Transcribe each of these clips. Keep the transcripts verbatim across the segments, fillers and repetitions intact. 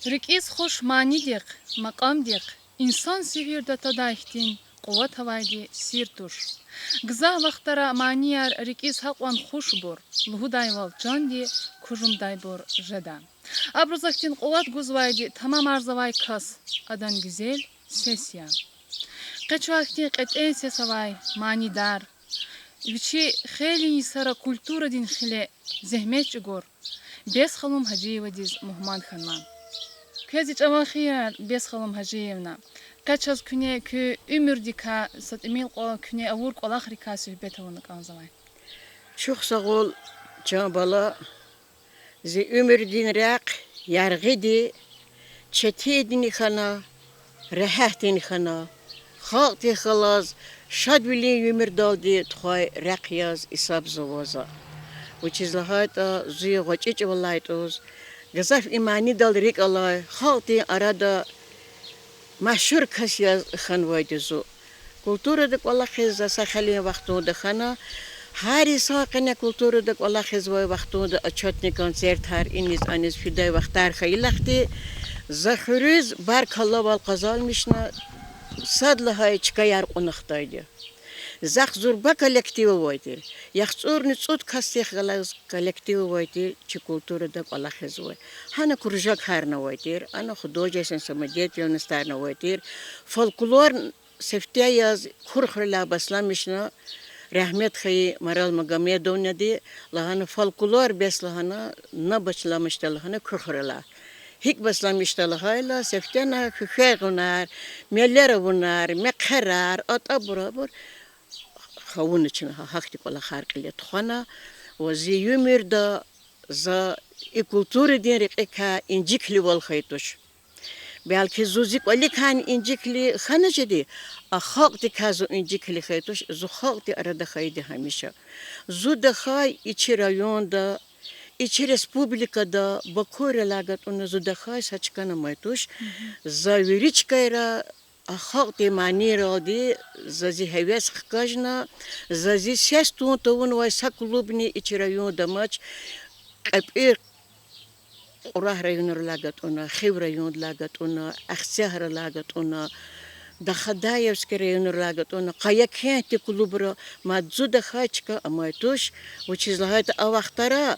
РикӀиз хуш манидихъ, макьамдихъ инсан сивюрда тадай хьтин къуват авайди сир туш. Гзаф вахтара манияр рикӀиз гьакьван хушбур, лугьудайвал чанди кужумдайбур жеда. Абуруз ахьтин къуват гузвайди тамамарзавай кас, адан гуьзел сес я. Къе чун ахьтин кьетӀен сес авай, манидар, вичи хейлин йисара культурадин хиле зегьмет чӀугур Бесханум Гьажиевадиз мугьман хьанва. Квез и чӀаван хийирар, Бесханум Гьажиевна. Къе чаз куьне куь уьмуьрдикай, са тӀимил кьван куьне авур кӀвалахрикай суьгьбет авуна кӀанзавай. Чухсагъул, чан бала, зи уьмуьрдин рехъ яргъиди, четиндини хьана, регьятдини хьана, халкьдихъ галаз шадвилин уьмуьрдалди тухвай рехъ яз гьисабзава за. Вучиз лагьайтӀа зун гъвечӀи чӀавалай тӀуз, гзаф и манидал рикӀ алай, халкьдин арада машгьур кас яз хьанвайди зун. Культурада кӀвалахиз за са хейлин вахтунда хьана, гьар йисан къене культурада кӀвалахизвай вахтунда отчётный концертар, иниз-аниз фидай вахтар хьайила хьтин, за хуьруьз баркаллавал къазанмишна, сад лагьай чкаяр кьуна хтайди я. Захъ зурба коллектив авай тир. ЯхцӀурни цӀуд касдихъ галаз коллектив авай тир чи культурада кӀвалахизвай. Гьана кружокарни авай тир, ана художественный самодеятельностьарни авай тир. Фольклор сифте яз Кур хуьрелай башламишна, рагьмет хьайи Марал Магомедовнади лагьана, фольклор бес лагьана, на башламишда лагьана Кур хуьрелай. ГьикӀ башламишда лагьайла, сифтена хуьхвер авунар, мелер авунар, мехъерар, атӀа бурабур хавуна чна, гьа гьахьтин кӀвалахар кьиле тухвана, ва зи уьмуьрда за и культурадин рекьикай инжиклувал хьайи туш. Белки зун зи кӀваликайни инжикли хьана жеди, а халкьдикай зун инжикли хьайи туш, зун халкьдин арада хьайиди гьамиша. Зун тахьай и чи районда, и чи республикада, Бакуйрилай гатӀунна зун тахьай са чкани амай туш. За вири чкайра а халкьдин манийралди за зи гьевес хкажна, за зи сес тун тавунвай са клубни и чи районда амач, КьепӀир, Кьурагь районрилай гатӀунна, Хив райондилай гатӀунна, Ахцегьрилай гатӀунна, Дахадаевский районрилай гатӀунна, Къаякентдин клубра мад зун тахьай чка амай туш, вучиз лагьайтӀа а вахтара,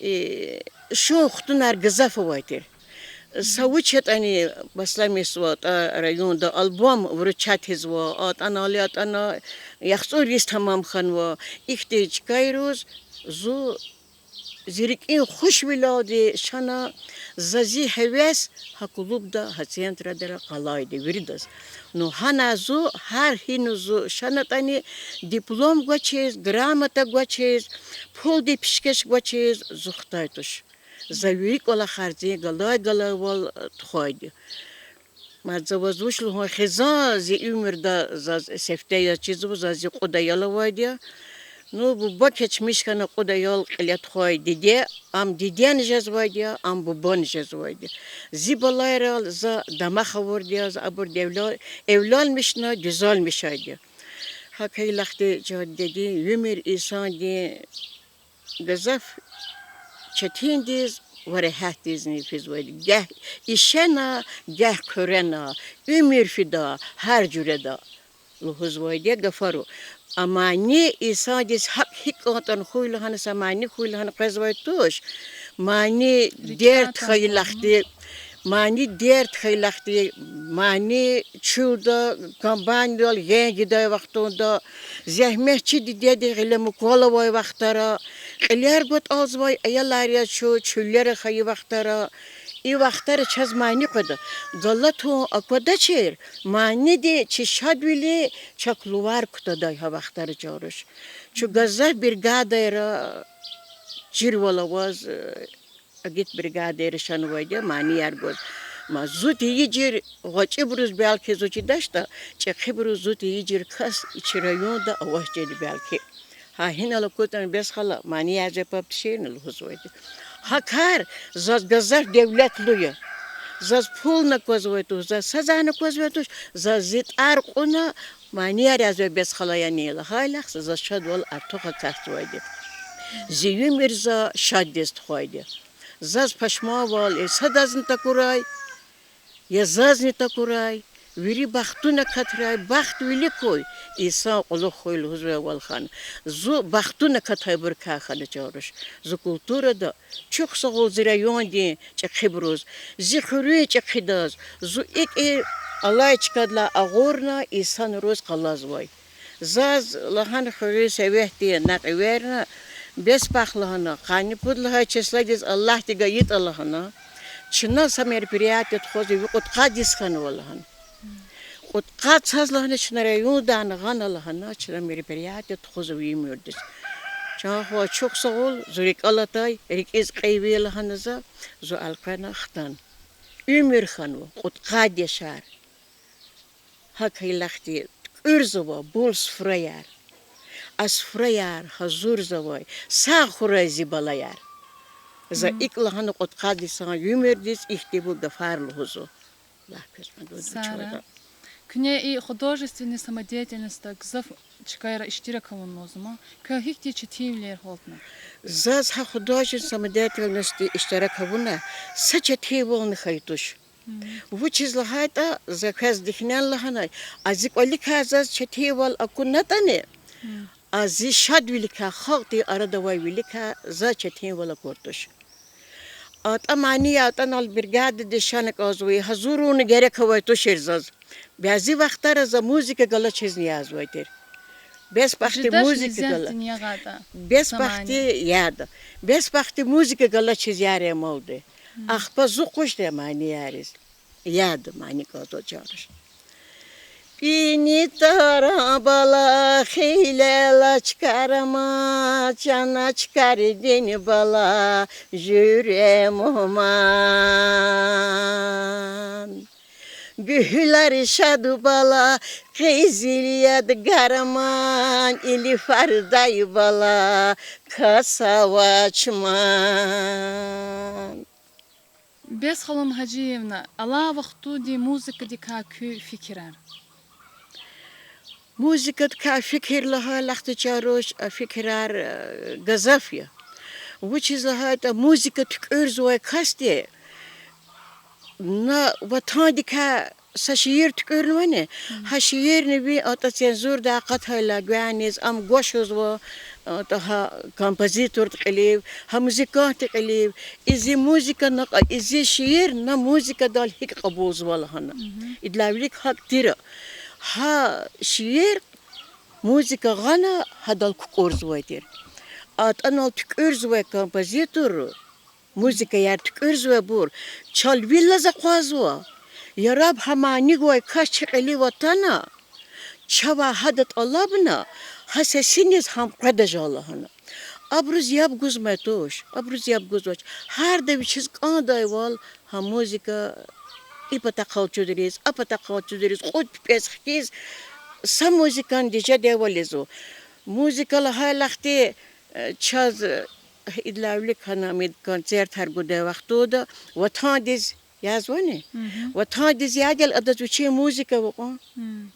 э, шун-хтунар гзаф авай тир. Са вуч ятӀани, башламишзаватӀа районда альбом вручать ийизва, атӀана, али атӀана, яхцӀур йис тамам хьанва. Ихьтин чкайриз зун зи рикӀин хушвилелди шана, за зи гьевес гьа клубда, гьа центрдара къалайди виридаз. Ну, гьана зун, гьар гьиниз зун шанатӀани, диплом гвачиз, грамота гвачиз, пулдин пишкеш гвачиз зун хтай туш. За вири кӀвалахар зи галай-галайвал тухвайди. Мад за ваз вуч лугьун, хизан зи уьмуьрда заз сифте яз чизва, заз зи кьуд аял авайди я. Ну, буба кечмиш хьана кьуд аял кьиле тухвай диде, ам дидени жезвайди я, ам бубани жезвайди я. Зи балайрал за дамах авурди я, за абур девле-, эвленмишна, гуьзелмишайди я. ГьакӀ хьайила хьтин, чан дидедин уьмуьр инсандин гзаф четиндиз ва регьятдизни физвайди. Гагь ишена, гагь хъуьрена, уьмуьр фида, гьар жуьреда лугьузвайди я гафарал. А мани инсандиз гьакӀ гьикӀ кӀантӀани хьуй лагьана, са мани хьуй лагьана къвезвай туш. Мани дерт хьайила хьтин, мани дерт хьайила хьтин, мани чуьлда, комбайндал ген гидай вахтунда, зегьметчи дидеди гъиле муквал авай вахтара, кьилер гватӀалзавай аялар яз чун чуьллера хьайи вахтара, и вахтара чаз мани къведа. Галатун аквадачир, маниди чи шадвилин чак лувар кутадай гьа вахтара чан руш. Чун гзаф бригадайра чирвал аваз, агитбригадайра шанвайди я манияр гваз. Ма зун тийижир, гъвечӀибуруз белки зун чидачтӀа, чӀехибуруз зун тийижир кас и чи районда авач жеди белки. Гьа гьинал аквазвани, Бес хала, манияр жепаб туширни лугьузвайди. Гьа кар заз гзаф девлетлу я. Заз пулни аквазвай туш, заз садани аквазвай туш, заз зи тӀвар кьуна, манияр язва Бес хала яни лагьайла, за шадвал артух акатзавайди. Зи уьмуьр за шаддиз тухвайди. Заз пашманвал и садазни такурай, Я зазни такурай, вири бахтуна катрай, бахт вилик квай, инсан кьулухъ хьуй лугьузвайвал хьана. Зун бахтуна катайбурукай хьана, чан руш. Зи культурада чухсагъул зи райондин чӀехибуруз, зи хуьруьн чӀехидаз, зун икӀ алай чкадилай агъурна инсанриз къалурзавай. Заз лагьана хуьруьн советдин накьверна, бес бахт лагьана, къанни пуд лагьай числадиз Аллагьди гайитӀа лагьана, чна са мероприятие тухуз ви кьудкъад йис хьанва лагьана. Кьудкъад йисаз лагьана чна райондайни гъана лагьана, чна мероприятие тухузва ви уьмуьрдиз. Чан хва, чухсагъул, зун рикӀел атай, рикӀиз кьейви лагьана за, зун элкъвена хтана. Уьмуьр хьанва, кьудкъад яшар. ГьакӀ хьайила ахьтин туькӀуьрзава бул суфраяр. А суфраяр гьазурзавай, сагъ хьурай зи балаяр. За икӀ лагьана кьудкъад йисан уьмуьрдиз ихьтинбур гафар лугьузва. Лагь, квез мад вуч Сара, чуьда. Куьне и художественный самодеятельностда гзаф чкайра иштирак авун лазим я. Квел гьихьтин четинвилер гьалтна? Заз гьа художественный самодеятельностда иштирак авуна са четинвални хьайи туш. Вучиз лагьайтӀа, за квез дихьнен лагьанай, а зи кӀваликай заз четинвал акунатӀани, а зи шадвиликай, халкьдин арада авай виликай заз четинвал акур туш. АтӀа мани ятӀа анал бригададиз шана кӀанзавай, гьазурун герек авай тушир заз. Бязи вахтара за музыка галачизни язавай тир. Бес бахтин музыка гала-, бес бахтин яда. Бес бахтин музыка галачиз яр амалди. Ахпа зун къужда манияриз. Яда мани кӀанзава, чан руш. ПӀини таран бала, хилел ачкар ама, чан ачкардин бала, жуьре мугьман. Гуьгьуьлар шад бала, къизил ядгар ама, илифардай бала, кас авач ман. Бесханум Гьажиевна, алай вахтунди музыкадикай куь фикирар? Музыкадикай фикир лагьайла, ахьтин, чан руш, а фикирар, э, гзаф я. Вучиз лагьайтӀа музыка туькӀуьрзавай касди на ватандикай са шиир туькӀуьрнавани, гьа шиирни ви атӀа цензурадай акъатайла гваниз ам гвашузва, атӀа гьа композитордин кьилив, гьа музыкантдин кьилив, и зи музыка на кьа-, и зи шиир на музыкадал гьикӀ кьабулзава лагьана. Идалай вилик гьакӀ тир. Гьа шиир музыка гъана гьадал кукӀурзавай тир. АтӀанал туькӀуьрзавай композитор, музыкаяр туькӀуьрзавайбур чал вил алаз акъвазва. Яраб гьа мани гвай кас чи кьилив атана, чавай гьада тӀалабна, гьа сесиниз гьам къведа жал лагьана. Абуруз яб гуз ман туш, абуруз яб гузвач. Гьарда вичиз кӀандайвал гьа музыка и патахъай чудриз, а патахъай чудриз, кьуд пипӀез хкиз, са музыкани дежедайвал ийизва. Музыка лагьайла ахьтин, э, чаз, э, идалай вилик гьана ам и концертар гудай вахтунда Ватандиз язвани? Ватандиз ядайла адаз вичин музыка ава кьван.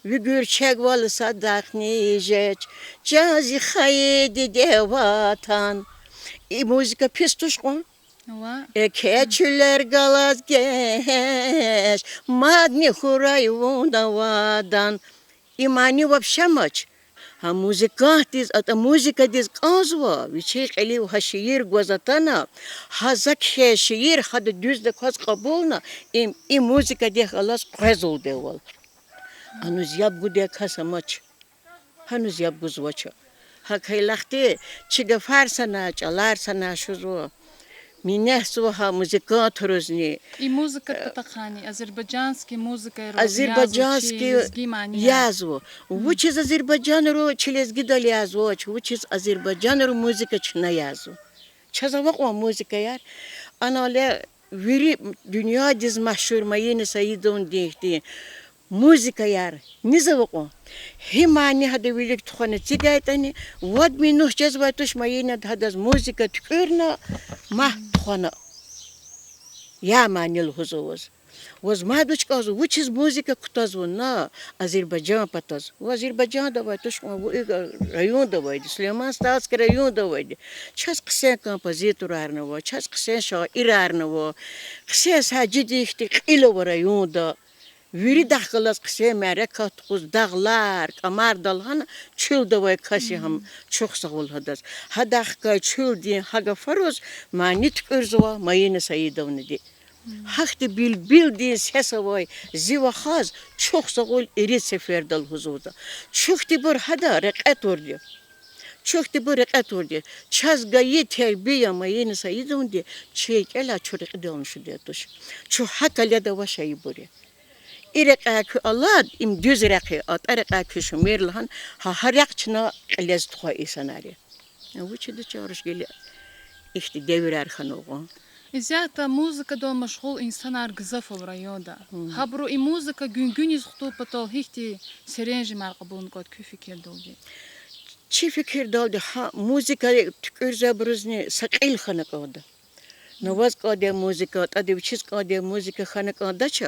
Ви гуьрчегвал садахъни жеч, чан зи хайи диде Ватан. И музыка пис туш кьван. Ва. Экечилер галаз геж, мадни хьурай вун авадан. И мани вообще амач. Гьа музыкантдиз, атӀа музыкадиз кӀанзава, вичин кьилив гьа шиир гваз атана, гьа за кхьей шиир гьада дуьздаказ кьабулна, им, и музыкадихъ галаз къвезулдайвал. Гьаниз яб гудай кас амач. Гьаниз яб гузвач. ГьакӀ хьайила ахьтин, чи гафар сана, чӀалар сана жузва. Минетзава гьа музыкантризни. И музыкадин патахъайни, азербайджанский музыкайра язва чи лезги манияр. Язва. Вучиз азербайджанри чи лезгидал язвач, вучиз азербайджанрин музыка чна язва? Чаз ава кьван музыкаяр. Анал вири дуьньядиз машгьур Майина Саидовнадин ихьтин музыкаяр низ ава кьван. Гьи мани гьада вилик тухвана эцигайтӀани, вад минут жезвай туш Майинада гьадаз музыка туькӀуьрна, магь тухвана. Я мани лугьузва ваз. Ваз мад вуч кӀанзава, вучиз музыка кутазва на Азербайжан патаз? Ваз Азербайжанда авай туш кьван, ву и районда авайди, Сулейман-Стальский районда авайди. Чаз хъсен композиторарни ава, чаз хъсен шаирарни ава. Хъсен Сажидин ихьтин кьил ава районда. Виридахъ галаз хъсен мярекат тухуз, дагълар, кӀамарда лагьана, чуьлда авай кас я гьам, чухсагъул гьадаз. Гьадахъ галай чуьлдин гьа гафариз мани туькӀуьрзава Маина Саидовнади. Гьахьтин билбилдин сес авай зи вахаз чухсагъул ирид сеферда лугьузва за. Чухьтинбур гьада рекье турди. Чухьтинбур рекье турди. Чаз гайи тербия Маина Саидовнади чи кӀелай чун рекьидални шуьдайди туш. Чун гьа каледа авачир ибур я. И рекьяй куь алад, им дуьз рехъ я, атӀа рекьяй куь шумир лагьана, гьа, гьа рехъ чна кьилиз тухвай инсанар я. Вучиз чӀавуз гила ихьтин девирар хьанва гьа. Исятда музыкадал машгъул инсанар гзаф ава районда. Гьабуру и музыка гуьнгуьниз хтун патал гьихьтин серенжемар кьабулна кӀанда куь фикирдалди? Чи фикирдалди гьа музыка туькӀуьрзавайбурузни са кьил хьана кӀанда. На ваз кӀандай музыка, атӀади вичиз кӀандай музыка хьана кӀандач.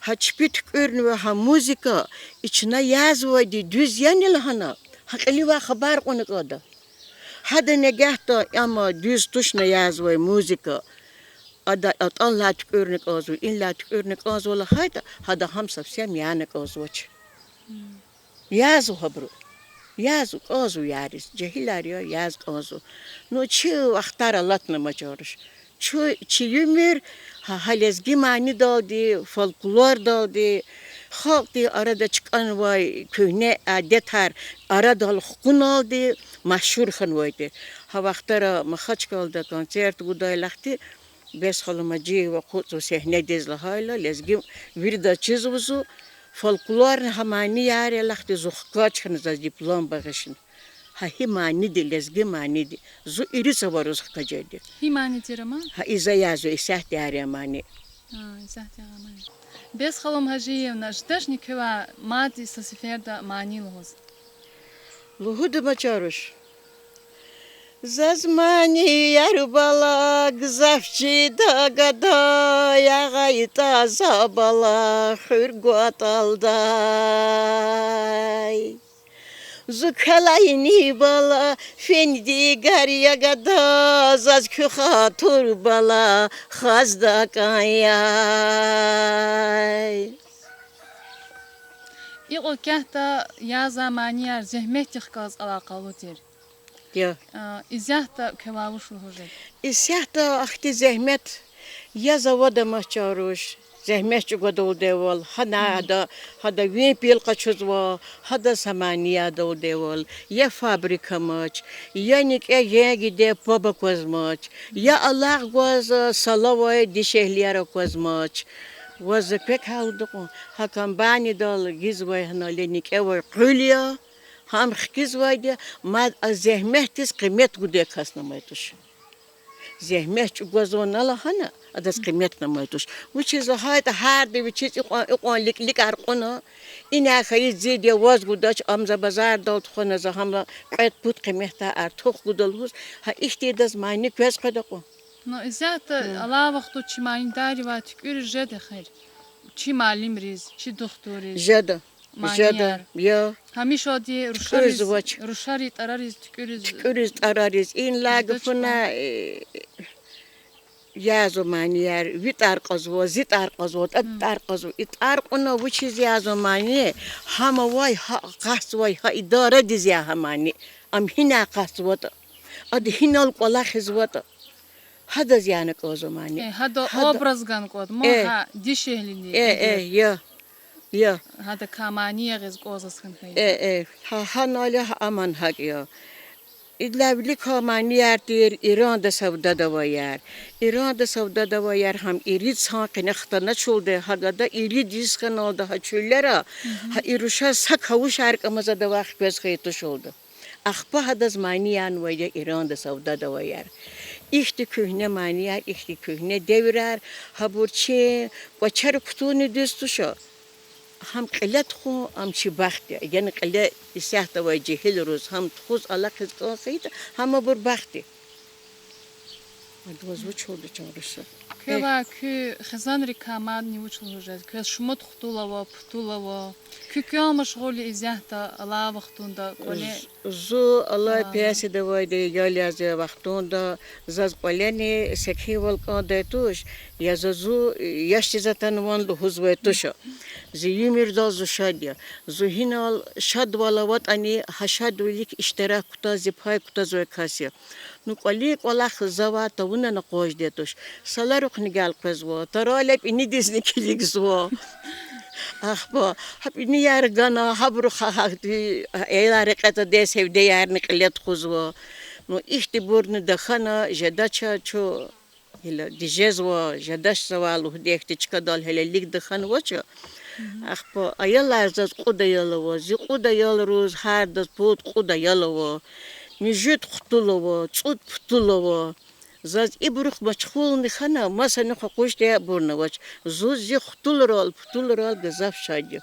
Гьа чпи туькӀуьрнавай гьа музыка, и чна язвайди дуьз яни лагьана, гьа кьиливай хабар кьуна кӀанда. Гьада нагагьда, амма дуьз тушни язвай музыка, ада атӀанлай туькӀуьрна кӀанзава, инлай туькӀуьрна кӀанзава лагьайтӀа, гьада гьам совсем яна кӀанзавач. Язва гьабуру. Язва, кӀанзава яриз. Жегьилар я, яз кӀанзава. Ну, чи вахтар алатнамачир. Чу-, чи уьмуьр гьа, гьа лезги манидалди, фольклордалди, халкьдин арада чкӀанвай куьгьне адетар арадал хкуналди машгьур хьанвай тир. Гьа вахтара Махачкъалада концерт гудайла ахьтин, Бесхалум Гьажиева акъудзава сегьнедиз лагьайла, лезги виридаз чиз лугьузва, фольклорни гьа манияр я лагьайтӀа, зун хкаж хьана, заз диплом багъишна. Гьа и маниди, лезги маниди. Зун ирид авариз хкаж жеди. И мани тир ама? Гьа, и за язва, исятда ая мани. А, исятда ая мани. Бесхалум Гьажиевна, жедачни квевай мад са сеферда мани лугьуз? Лугьудамачир. Заз манияр, бала, гзаф чида гада, ягъайтӀа за, бала, хуьр кӀватӀалдай. Зун квелай ни, бала, фендигар я гада, заз куь хатур, бала, хазда кӀан яй. Икьван кятда язавай манияр зегьметдихъ галаз алакъалу тир. Я. А, исятда квевай вуч лугьуз жеда? Исятда ахьтин зегьмет я, завадамач чаруш. Зегьмет чӀугвадалди авал, гьана гьада, гьада винпел къачузва, гьада са манияр далди авал, я фабрикамач, я никӀе женгиде паб аквазмач, я алакь гваз салавай дишегьлияр аквазмач. Ваз за квекай лугьуда кьван, гьа комбайнидал гизвай гьанал я никӀевай къуьл я, гьам хкизвайди я, мад а зегьметдиз къимет гудай касни амай туш. Зегьмет чӀугвазвани лагьана, адаз къимет амай туш. Вучиз лагьайтӀа гьарда вичиз икьван, икьван ликӀ-ликӀар кьуна, ина хьайи зид я, ваз гудач, ам за базардал тухвана, за гьамла кьвед-пуд къиметдай артух гуда лугьуз, гьа ихьтиндаз мани квез къведа кьван. Ну, исятда алай вахтунда чи манидаривай туькӀуьриз жеда эхир? Чи муаллимриз, чи духтурриз. Жеда. Манияр. Жеда, я. Гьамишалди рушариз, туькӀуьрзавач, рушари тӀарариз туькӀуьриз. ТуькӀуьриз тӀарариз. Инлай гафуна, э, язва манияр, ви тӀар кьазва, зи тӀар кьазва, тӀа тӀар кьазва. И тӀар кьуна вучиз язва мани, гьам авай, гьа акъатзавай, гьа идарадиз я гьа мани. Ам гьинай акъатзаватӀа, ада гьинал кӀвалахизватӀа. Гьадаз яна кӀанзава мани. Э, гьада образ гана кӀанда, ма, э, гьа дишегьлиди, э, э, эгер, я, я, гьадакай мани ягъиз кӀанзаваз хьайитӀа. Э, э, гьа, гьанал я, гьа аман гьакӀ я. Идалай виликай манияр тир Иранда савдада аваяр. Иранда савдада аваяр гьам ирид сан къене хтаначулди, гьа гада ирид йис хьаналда гьа чуьллера, гьа и рушаз са кавушар кӀамаз адавай хквез хьайи тушалда. Ахпа гьадаз мани янвайди я Иранда савдада аваяр. Ихьтин куьгьне манияр, ихьтин куьгьне девирар, гьабур чи кӀвачерик кутунни дуьз туш. Гьам кьиле тухун, ам чи бахт я. Яни кьиле исятда авай жегьилриз гьам тухуз алахъиз кӀан хьайитӀа, гьам абур бахт я. Ваз вуч лугьуда, чан руша? Квелай куь хизанрикай мадни вуч лугьуз жез? Квез шумуд хтул ава, путул ава? Куь квел машгъул я исятда, алай вахтунда кӀвале? З-, зун алай пенсияда авайди ял язавай вахтунда заз кӀвалени секинвал кӀандай туш, я заз зун яшдиз атанвани лугьузвай туш. Зи уьмуьрдал зун шад я. Зун гьинал шадвал аватӀани, гьа шадвилик иштирак кутаз, зи пай кутазвай кас я. Ну, кӀвалин кӀвалах завай тавунани акъваз жедай туш. Саларухъни гелкъвезва, таралай пӀинидизни килигзава. Ахпа гьа пӀинияр гана, гьабуру гьа-, гьа-, аялар рекье твадиз, гьевдеярни кьиле тухузва. Ну, ихьтинбурни тахьана жедач чун, гила тежезва, жедачзава лугьудай ихьтин чкадал гьелелиг тахьанвач. Ахпа аялар заз кьуд аял ава, зи кьуд аялриз гьардаз пуд-кьуд аял ава, муьжуьд хтул ава, цӀуд путул ава. Заз ибурухъ машгъулни хьана, масанихъ акъуддай абурни авач. Зун зи хтулрал, путулрал гзаф шад я.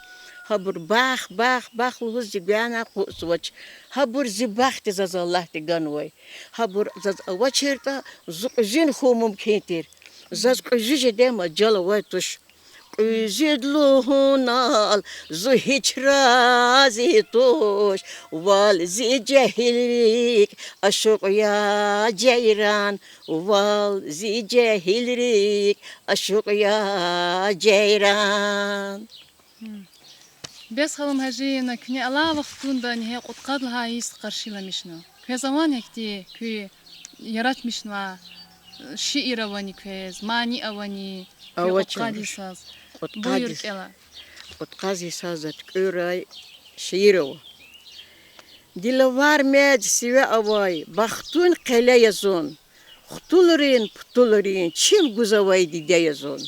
Гьабур бах, бах, бах лугьуз зи гуьгъуьнай къуцвач. Гьабур зи бахт я, заз Аллагьди ганвай. Гьабур заз авачиртӀа, зун кьуьзуьни хьун мумкин тир. Заз кьуьзуь жедай мажал авай туш. Кьуьзуьд лугьунал зун гьич рази туш, вал зи жегьилрик ашукь я, жейран, вал зи жегьилрик ашукь я, жейран. Бесхалум Гьажиевна, куьне алай вахтунда ингье кьудкъад лагьай йис къаршиламишна. Квез авани ихьтин куь яратмишнавай шиир авани квез, мани авани, куь кьудкъад йисаз? Буюр, кӀела. Кьудкъад йисаз за туькӀуьрай шиир ава. Диловар мез сиве авай бахтун къеле я зун, хтулрин, путулрин чим гузвай диде я зун.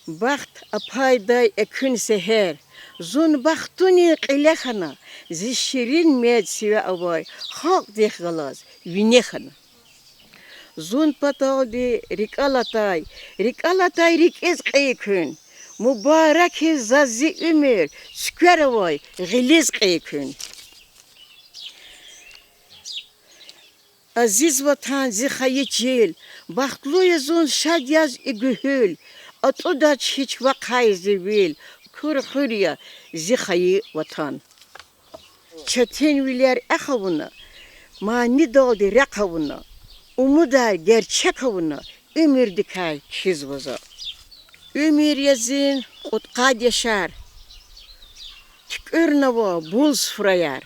Бахт апайдай экуьн сегьер, зун бахтунин кьиле хьана, зи ширин мез сиве авай халкьдихъ галаз вине хьана. Зун паталди рикӀел атай, рикӀел атай рикӀиз кьий куьн, мубарак я заз зи уьмуьр, цуьквер авай гъилиз кьий куьн. Азиз ватан, зи хайи чил, бахтлу я зун, шад яз и гуьгьуьл, атӀудач гьич вахъай зи вил, куьр хуьр я зи хайи ватан. Четинвилер эхь авуна, манидалди рехъ авуна, умудар герчек авуна, уьмуьрдикай кхьизва за. Уьмуьр я зин кьудкъад яшар, туькӀуьрнава бул суфраяр.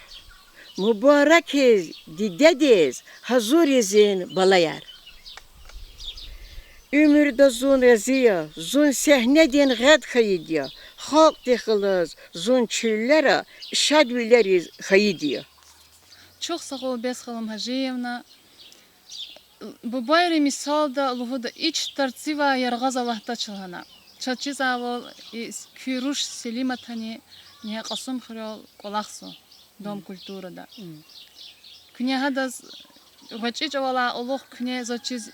Мубарак я дидедиз гьазур я зин балаяр. Уьмуьрда зун рази я, зун сегьнедин гъед хьайиди я, халкьдихъ галаз зун чуьллера шадвилериз хьайиди я. Чухсагъул, Бесхалум Гьажиевна. Бубайрин мисалда лугьуда: ич тарцивай яргъаз Аллагьдиз лагьана. Чаз чизвайвал, и куь руш Селиматани ингье Кьасумхуьрел кӀвалахзава, Дом культурада. Куьне гьадаз гъвечӀи чӀавалай кьулухъ куьне заз чиз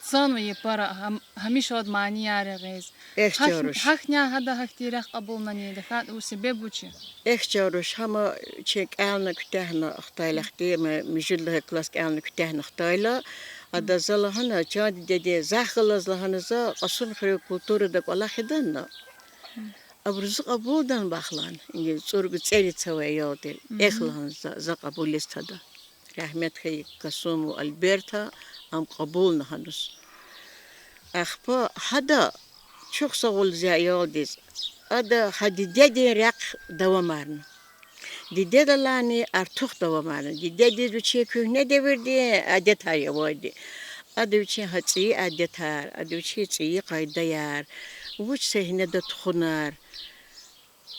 цанва и пара, гьам-, гьамишалди манияр гъиз. Гьахьняй гьада гьахьтин рехъ кьабулнани, тахьайтӀа вун себеб вуч я? Эхь, чан руш, гьама чи кӀелна куьтягьна хтайла, ахьтин ма муьжуьд лагьай класс кӀелна куьтягьна хтайла, ада за лагьана, чан дидеди, захъ галаз лагьана, за Кьасумхуьруьн культурада кӀвалахида лагьана. Абуру зи кьабулда бахлан, ингье цӀуругуз цӀерид цавай аял тир. Эхь, лагьана, за, за кьабулиз тада. Рагьмет хьайи Касумова Альберта, ам кьабулна гьаниз. Ахпа гьада, чухсагъул зи аялдиз, ада гьа дидедин рехъ давамарна. Дидедалайни артух давамарна. Дидедиз вичин куьгьне девирдин адетар авайди. Ада вичин гьа цӀийи адетар, ада вичин цӀийи къайдаяр, вуч сегьнеда тухунар,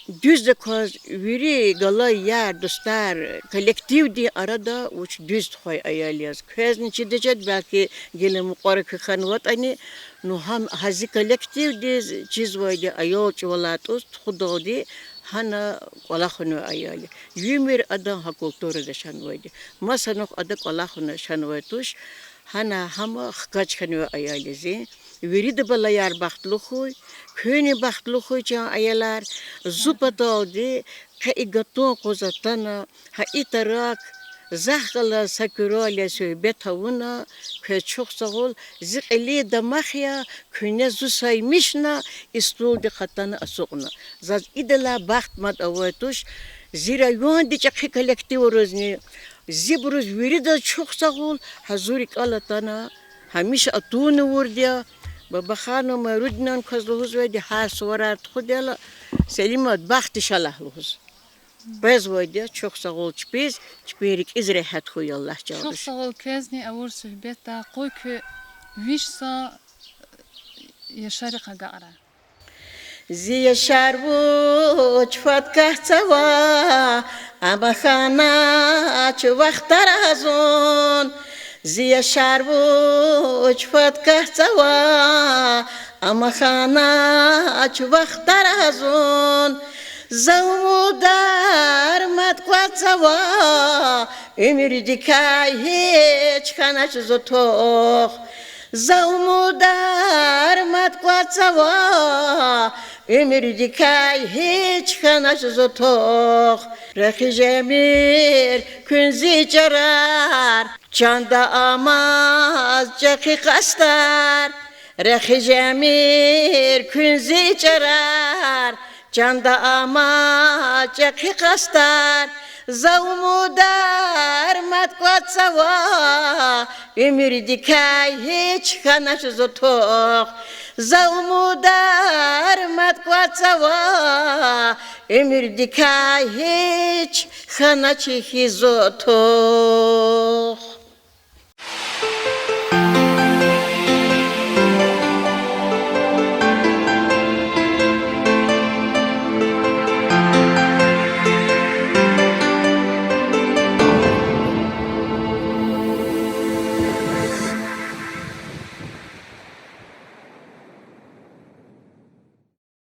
дуьздаказ вири галай яр-дустар, коллективдин арада вуч дуьз тухвай аял яз. Квезни чидач, белки гила мукьвара куь хьанватӀани, ну гьам гьа зи коллективдиз чизвайди аял чӀавалай тӀуз тухудалди гьана кӀвалахунвай аял я. Уьмуьр адан гьа культурада шанвайди. Масанухъ ада кӀвалахуна шанвай туш, гьана гьама хкаж хьанвай аял я зи. Вирида балаяр бахтлу хьуй, куьнни бахтлу хьуй, чан аялар. Зун паталди къе и гатун къуз атана, гьа и тарак Захъ галаз са куьрелай суьгьбет авуна, квез чухсагъул, зи кьилин дамах я, куьне зун саймишна, и стулдихъ атана ацукьна. Заз идалай бахт мад авай туш, зи районди чӀехи коллективризни, зибуруз виридаз чухсагъул, гьазур рикӀел атана, гьамиша атунни авурди я, Бабаханова Майрудинан кваз лугьузвайди, гьар суварар тухудайла, Селимат, бахт иншаллагь лугьуз. Къвезвайди я, чухсагъул чпиз, чпин рикӀиз регьят хьуй, Аллагь чалуш. Чухсагъул квезни авур суьгьбетдай, къуй куь виш сан яшарихъ агакьрай. Зи яшар вуч фад кагь цава, амма хьанач вахтара зун. Зи яшар вуч фад кагь цава, амма хьанач вахтара зун. За умудар мад кӀватӀзава, уьмуьрдикай гьич хьанач зун тух. За умудар мад кӀватӀзава, уьмуьрдикай гьич хьанач зун тух. Рехи жемир куьн зи чарар, чанда амаз чӀехи къастар. Рехи жемир куьн зи чарар, чанда амаз чӀехи къастар. За умудар мад кӀватӀзава, уьмуьрдикай гьич хьанач зун тух. За умудар мад кӀватӀзава, уьмуьрдикай гьич хьанач хьи зун тух.